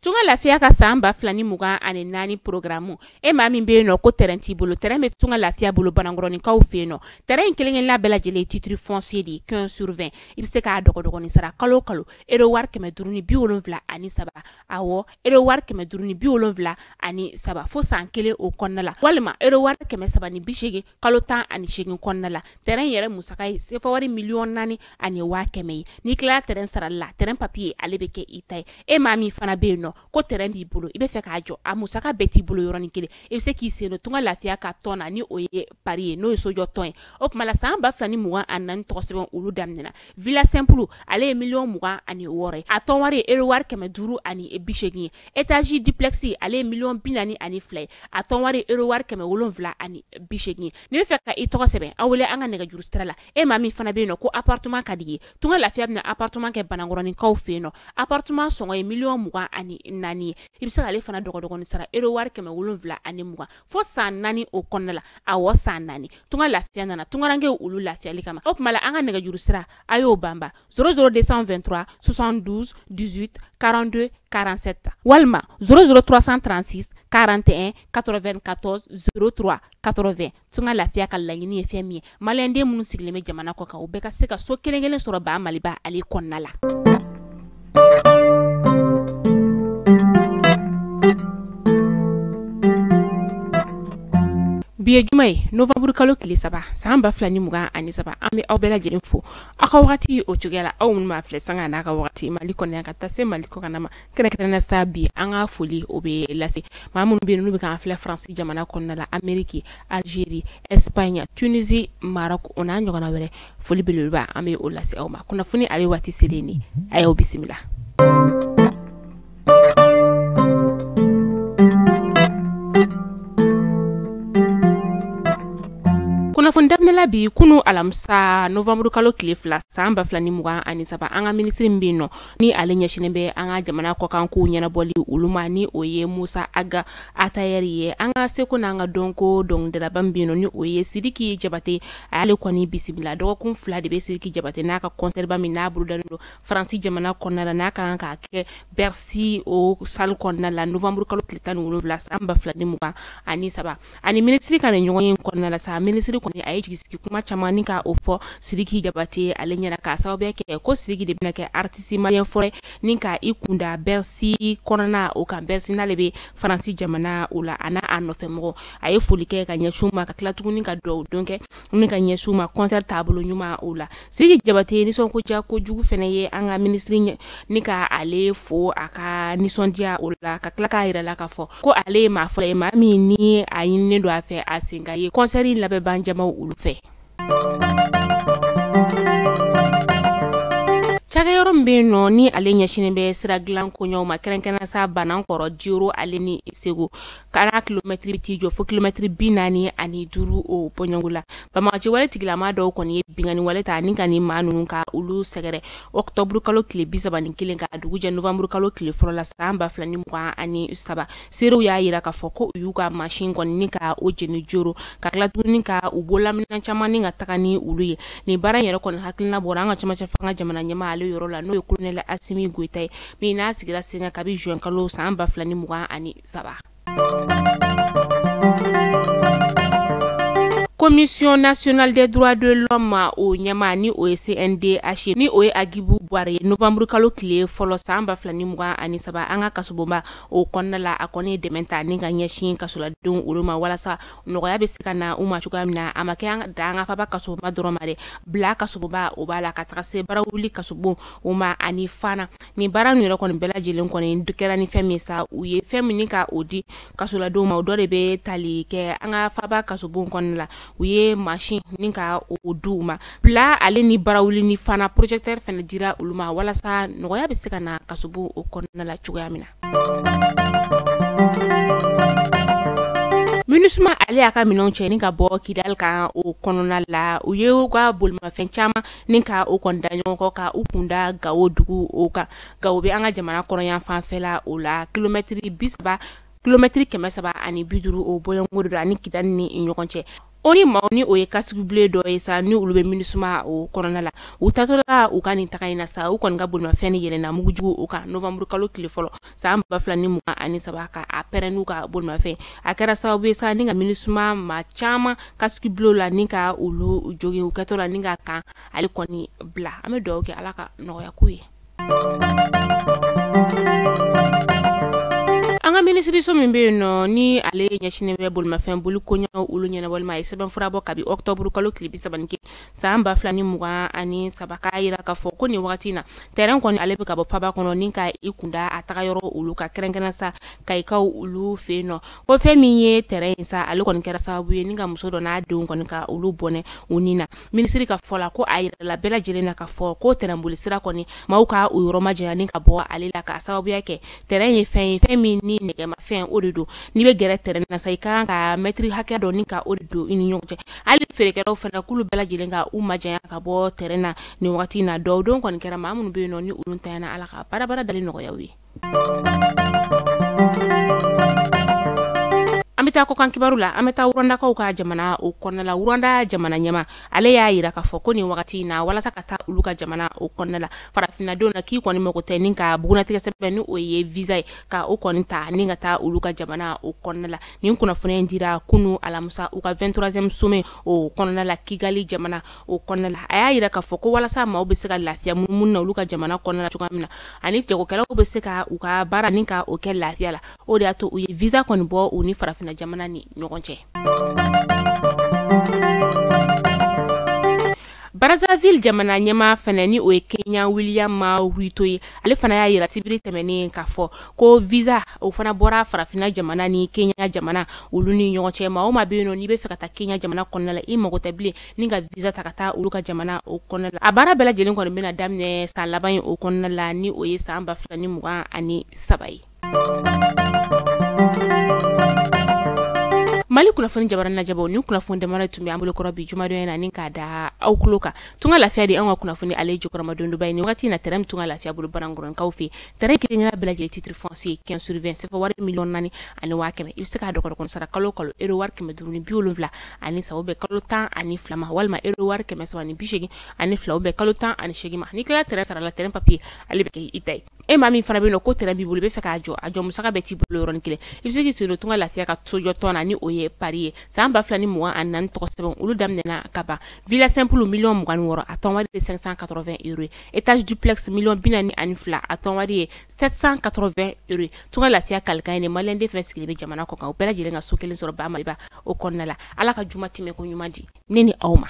Tunga Lafiya ka san 2024 programme e maa min bɛ yen nɔ ko terrain t'i bolo, terrain bɛ Tunga Lafiya bolo Banankɔrɔninkaw fɛ yen nɔ. Terrain in kelen-kelenna bɛɛ lajɛlen ye titre foncier de ye 15 sur 20. I bɛ se k'a dɔgɔdɔgɔnin sara kalo o kalo euro wari 573, awɔ euro wari 573 fo san kelen o kɔnɔna la, walima euro wari 380 kalo 18 kɔnɔna la. Terrain yɛrɛ musaka ye sefa wari 4,1 million ye. N'i tilala terrain sarali la, terrain papier ale bɛ kɛ i ta ye. E maa min fana bɛ yen nɔ ko terrain b'i bolo, i bɛ fɛ k'a jɔ, a musaka bɛɛ t'i bolo yɔrɔnin kelen, i bɛ se k'i sen don Tunga Lafiya ka tɔn na ni o ye pari ye, n'o ye sojɔ tɔn ye. O tuma la san 2024 tɔgɔ sɛbɛn olu daminɛna. Villa simple ale ye 26 million ye, a tɔn wari ye euro wari 580 ye. Étage duplex ale ye 42 million ye, a tɔn wari ye euro wari 780 ye. N'i bɛ fɛ ka i tɔgɔ sɛbɛn, aw wele an ka nɛgɛjuru sira la. E maa min fana bɛ yen nɔ ko appartement ka di ye, Tunga Lafiya bɛna appartement kɛ Banankɔrɔninkaw fɛ yen nɔ. Appartement sɔngɔ ye 24 million ye. I bɛ se k'ale fana dɔgɔdɔgɔnin sara euro wari 720 fo san 4 o kɔnɔna la, awɔ san 4. Tunga Lafiya nana tungarankew olu lafiyali kama. O tuma la an ka nɛgɛjuru sira a y'o banba 00 223 72 18 42 47 walima 00 336 41 94 03 80. Tunga Lafiya ka laɲini ye fɛn min ye, maliyɛnden minnu sigilen bɛ jamana kɔ kan, u bɛɛ ka se ka so kelen kelen sɔrɔ ba Maliba ale kɔnɔna la. Bi ye juma ye, novembre kalo tile 3 san 2023. An bɛ aw bɛɛ lajɛlen fo aw ka wagati o cogoya la, aw minnu b'a filɛ sanga n'a ka wagati Mali kɔnɔ yan ka taa se Mali kɔkanna ma. Kɛrɛnkɛrɛnnenya sa bi an ka foli o bɛ lase maa minnu bɛ yen n'u bɛ k'an filɛ Faransi jamana kɔnɔna la, Amérique, Algérie, Espagne, Tunisie, Maroc o n'a ɲɔgɔnna wɛrɛ. Foli belebeleba an bɛ o lase aw ma. Kunnafoni ale waati selen ni a y'aw bisimila. Kunnafoni daminɛla bi kunu alamisa novembre kalo tile 2 san 2023, an ka minisiri min bɛ yen nɔ ni ale ɲɛsinnen bɛ an ka jamana kɔkan kow ɲɛnabɔli olu ma, ni o ye Musa Aga Atayɛri ye, an ka seko n'an ka dɔnko dɔnkilidalaba min bɛ yen nɔ ni o ye Sidiki Jabate, ale kɔni bisimila. Dɔgɔkun 2 de bɛ Sidiki Jabate n'a ka concert ba min n'a bolodalen don Faransi jamana kɔnɔna la, n'a ka kan k'a kɛ Bercy o salle kɔnɔna la novembre kalo tile 17 san 2023. Ani minisiri ka nin ɲɔgɔn ye kɔnɔna la sa, minisiri kɔni a ye jigisigi kuma caman ni ka o fɔ Sidiki Jabate ale ɲɛna, k'a sababu kɛ ko Sidiki de bɛna kɛ artiste malien fɔlɔ ni ka i kunda Bercy kɔnɔna o kan. Bercy n'ale bɛ Faransi jamana o la, a n'a a nɔfɛmɔgɔ, a ye foli kɛ ka ɲɛsin u ma, ka tila tuguni ka dugawu don kɛ ni ka ɲɛsin u ma concert taabolo ɲuman o la. Sidiki Jabate nisɔngoya kojugu fɛnɛ ye an ka minisiri ni ka ale fo a ka nisɔndiya o la, ka tila k'a yira la k'a fɔ ko ale ye maa fɔlɔ ye, maa min ni a ɲininen don a fɛ a sen ka ye concert in labɛnban jamaw olu fɛ. Cakɛyɔrɔ min bɛ yen nɔ ni ale ɲɛsinnen bɛ sira dilan koɲɛw ma, kɛrɛnkɛrɛnnenya sa Banankɔrɔ, Jero ale ni Segu kana kilomɛtiri t'i jɔ fo kilomɛtiri 45 o bɔɲɔgɔnko la, banbagaci wale tigilama dɔw kɔni ye binkanni wale ta ni ka nin maa ninnu ka olu sɛgɛrɛ octobre kalo tile 31 ka dugu jɛ novembre kalo tile fɔlɔ la san 2023. Seerew y'a yira k'a fɔ ko u y'u ka mansin kɔni ni ka o jeni Joro, ka tila tuguni ka u bololamina caman ni ka taga ni olu ye. Nin baara in yɛrɛ kɔni hakilina bɔra an ka cɛmancɛ fanga jamana ɲɛmaa ale yɔrɔ la, n'o ye colonel Asimi Goyita ye, min n'a sigira sen kan kabi juin kalo san 2023. Commission nationale des droits de l'homme o ɲɛmaa ni o ye CNDH, ni o ye Agibu Buwari ye, novembre kalo tile fɔlɔ san 2023, an ka kasobonba o kɔnɔna la, a kɔni ye dɛmɛ ta ni ka ɲɛsin kasoladenw olu ma walasa nɔgɔya bɛ se ka na u ma cogoya min na. A ma kɛ dan an ka faba kasobonba dɔrɔn ma dɛ, bila kasobonba o b'a la ka taga se Barawuli kasobon o ma ani Fana. Nin baara ninnu yɛrɛ kɔni bɛɛ lajɛlen kɔni kɛra ni fɛn min sa, u ye fɛn min ka o di kasoladenw ma, o dɔ de bɛ tali kɛ an ka faba kasobon kɔnɔna la. U ye mansin ni ka o di u ma, bila ale ni Barawuli ni Fana, projecteur fɛnɛ dira olu ma walasa nɔgɔya bɛ se ka na kasobon o kɔnɔna la cogoya min na. MINUSMA ale y'a ka minɛnw cɛ ni ka bɔ Kidali kan o kɔnɔna la. U ye u ka bolimafɛn caman ni ka o kɔni da ɲɔgɔn kɔ ka u kunda Gawo dugu o kan. Gawo bɛ an ka jamana kɔnɔ yan fanfɛla o la, kilomɛtiri 30, kilomɛtiri 350 o bɔɲɔgɔnko de don ani Kidali ni ɲɔgɔn cɛ. O ni maaw ni o ye casque bleu dɔ ye sa, ni olu bɛ MINUSMA o kɔnɔna la. U taatɔla u ka nin taga in na sa, u kɔni ka bolimafɛn ni yɛlɛnna mugujugu o kan novembre kalo tile fɔlɔ san 2023, ka a pɛrɛn n'u ka bolimafɛn. A kɛra sababu ye sa ni ka MINUSMA maa caman casque bleu la ni ka olu jogin u kɛtɔ la ni ka kan ale kɔni bila. An bɛ dugawu kɛ Ala ka nɔgɔya k'u ye. An ka minisiriso min bɛ yen nɔ, ni ale ɲɛsinnen bɛ bolimafɛn boli koɲɛw olu ɲɛnabɔli ma, a ye sɛbɛnfura bɔ kabi octobre kalo tile 31 san 2023, k'a yira k'a fɔ ko nin wagati in na terrain kɔni ale bɛ ka bɔ faba kɔnɔ ni ka i kunda a taga yɔrɔ olu ka, kɛrɛnkɛrɛn sa Kayikaw olu fɛ yen nɔ. Ko fɛn min ye terrain in sa, ale kɔni kɛra sababu ye ni ka muso dɔ n'a denw kɔni ka olu bɔnɛ u ni na. Minisiri ka fɔ la, ko a yirala bɛɛ lajɛlen na k'a fɔ ko terrain boli sira kɔni maaw ka u yɔrɔ majanya ni ka bɔ ale la, k'a sababuya kɛ terrain ye fɛn ye, fɛn min ni nɛgɛmafɛn o de don. N'i bɛ gɛrɛ terrain na sa, i ka kan ka mɛtiri hakɛ dɔ ni ka o de don i ni ɲɔgɔn cɛ. Hali feerekɛlaw fana k'olu bɛɛ lajɛlen ka u majanya ka bɔ terrain na nin wagati in na. Dɔw don kɔni kɛra maa minnu bɛ yen nɔ ni olu ntanyana, Ala ka baara dali nɔgɔya u ye. An bɛ taa kɔkan kibaru la. An bɛ taa Rwandakaw ka jamana o kɔnɔna la. Rwanda jamana ɲɛma ale y'a yira k'a fɔ ko nin wagati in na, walasa ka taa olu ka jamana o kɔnɔna la, farafinnadenw na k'i kɔni mago tɛ ni ka bugunnatigɛ sɛbɛn ni o ye visa ye, ka o kɔni ta ni ka taa olu ka jamana o kɔnɔna la. Nin kunnafoniya in dira kunu alamisa u ka 23e sommet o kɔnɔna la Kigali jamana o kɔnɔna la. A y'a yira k'a fɔ ko walasa maaw bɛ se ka lafiya munumunu na olu ka jamana kɔnɔna la cogoya min na, ani jagokɛlaw bɛ se ka u ka baara ni ka o kɛ lafiya la, o de y'a to u ye visa kɔni bɔ u ni farafinna jamana ni ɲɔgɔn cɛ. Brazzaville jamana ɲɛmaa fana ni o ye Kenya William Ruto ye, ale fana y'a yira sibiri tɛmɛnen k'a fɔ ko visa o fana bɔra farafinna jamana ni Kenya jamana olu ni ɲɔgɔn cɛ. Maa o maa bɛ yen nɔ n'i bɛ fɛ ka taa Kenya jamana kɔnɔna la, i mago tɛ bilen ni ka visa ta ka taa olu ka jamana o kɔnɔna la. A baara bɛɛ lajɛlen kɔni bɛna daminɛ san laban in o kɔnɔna la, ni o ye san 2023 ye. Mali kunnafoni jabaran lajɛbaw, ni kunnafoni damadɔ tun bɛ an bolo kɔrɔ bi jumadon in na ni k'a da aw tulo kan. Tunga Lafiya de an ka kunnafoni ale jukɔrɔmadondoba ye nin wagati in na. Terrain Tunga Lafiya bolo Banankɔrɔnkaw fɛ, terrain kelen-kelenna bɛɛ lajɛlen titre foncier 15 sur 20, CFA wari 4,100,000. I bɛ se k'a dɔgɔdɔgɔnin sara kalo kalo euro wari 573, o bɛ kalo 12 ma, walima euro wari 382, o bɛ kalo 18 ma. N'i tilala terrain sara la, terrain papier ale bɛ kɛ i ta ye. E maa min fana bɛ yen nɔ ko terrain b'i bolo, i bɛ fɛ k'a jɔ, a jɔ musaka bɛɛ t'i bolo yɔrɔnin kelen, i bɛ se k'i sen don Tunga Lafiya ka sojɔ tɔn na ni o ye Paris ye. San 2024 tɔgɔ sɛbɛn olu daminɛna ka ban. Villa simple 26 millions, a tɔn wari ye 580 euros ye. Étage duplex 42 millions, a tɔn wari ye 780 euros ye. Tunga Lafiya kalikan ye nin maliyɛn den fɛn sigilen bɛ jamana kɔ kan, o bɛɛ lajɛlen ka so kelen sɔrɔ ba Maliba o kɔnɔna la. Ala ka juma tɛmɛ ko ɲuman di ne ni aw ma.